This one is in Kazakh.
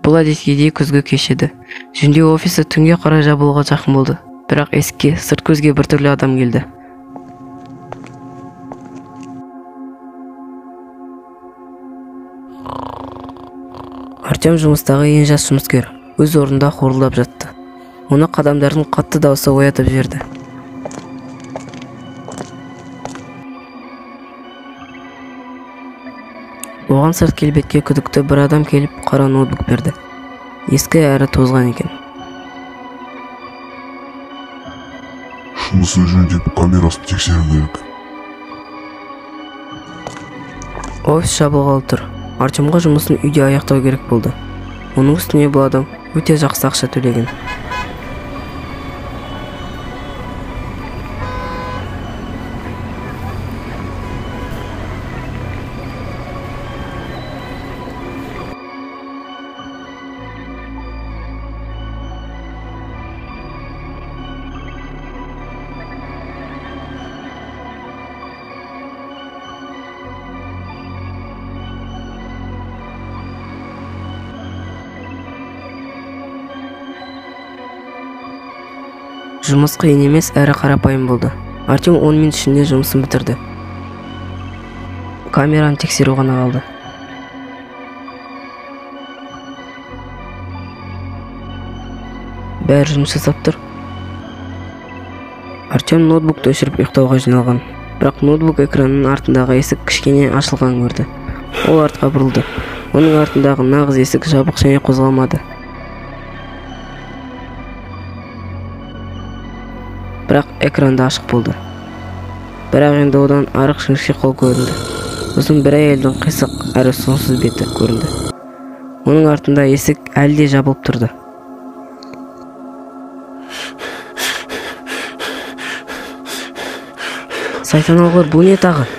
Бұл әдеттегідей күзгі кеш еді. Жөндеу офисі түнге қарай жабылуға жақын болды. Бірақ есікке сырт көзге біртүрлі адам келді. Артем жұмыстағы ең жас жұмыскер, өз орнында қорылдап жатты. Оны қадамдардың қатты дауысы оятып жіберді. Оған сырт келбетке күдікті бір адам келіп, қара ноутбук берді. Ескі әрі тозған екен. Жұмысы жөндеп, камерасын тексеру керек. Офис жабылғалы тұр. Артемға жұмысын үйде аяқтау керек болды. Оның үстіне бұл адам өте жақсы ақша төлеген. Жұмыс қиын емес, әрі қарапайым болды. Артем 10 минут ішінде жұмысын бітірді. Камераны тексеру ғана қалды. Бәрі жұмыс жасап тұр. Артем ноутбукты өшіріп ұйықтауға жиналған. Бірақ ноутбук экранының артындағы есік кішкене ашылғанын көрді. Ол артқа бұрылды. Оның артындағы нағыз есік жабық және қозғалмады. Бірақ экранда ашық болды. Бірақ енді одан арық жіңішке қол көрінді. Сосын бір әйелдің қисық әрі соңсыз беті көрінді. Оның артында есік әлі де жабылып тұрды. Сайтан алғыр, бұл не тағы?